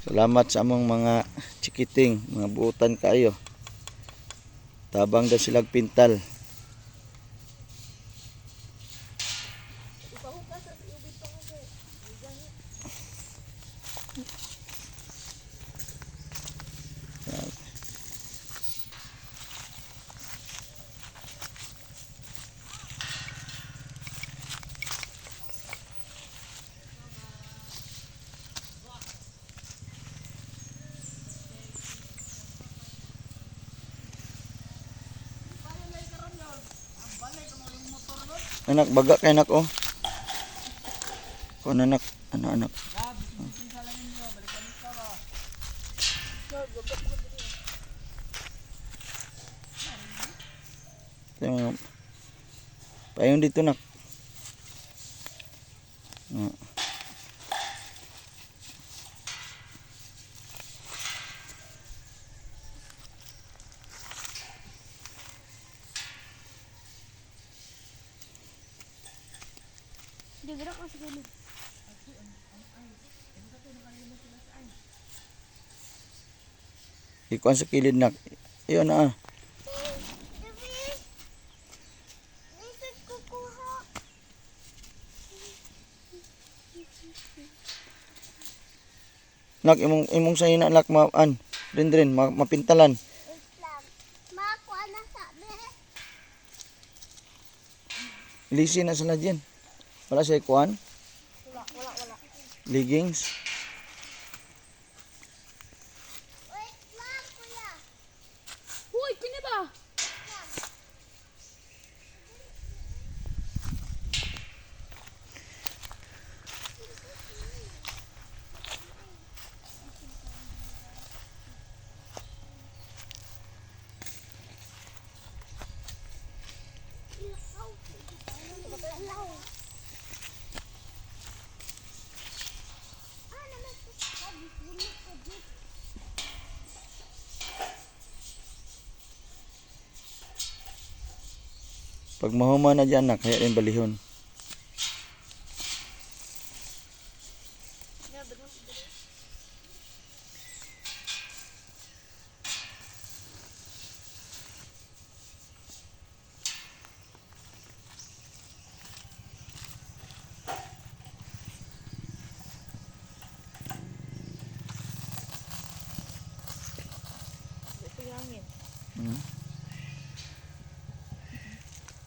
Salamat sa among mga chikiting, mga buutan kaayo. Tabang daw silag pintal. Anak, baga kay anak oh. Kuan anak, ano anak. Ito yung mga payon dito nak. Ah. Didira ko sa gilid. Ikuan sa kilid nak. Iyon na ah. Lisod kukuha. Nak imong imong sayo na nak ma an. Rin rin ma, mapintalan. Wait lang. Makakuha na sa be. Lisi na sila dyan. Wala siya ikuan. Wala, wala, wala. Leggings. Wait lang, kuya. Uy, kini ba? Pag mahuma na dyan nak, kaya rin balihon.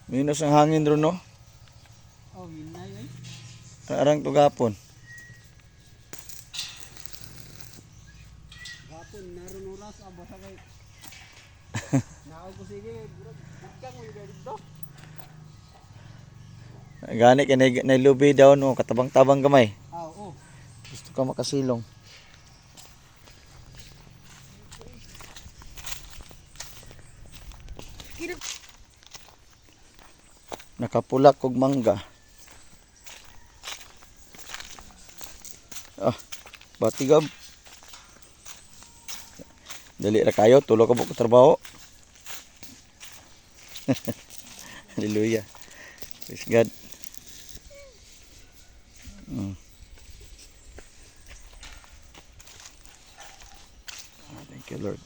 Minus ang hangin ron no? Oh, yun na yun. Arang tugapon. Gapon, naroon oras, abo sa kay. Nao ko sige, bukang mo yung dito. Gani kay nay lubi daw no, katabang-tabang gamay. Ah, oo. Gusto ka makasilong. Nakapulak og mangga. Ah, batigab. Dali ra kayo, tulo ka buok trabaho. Hallelujah. Praise God. Ah, thank you, Lord.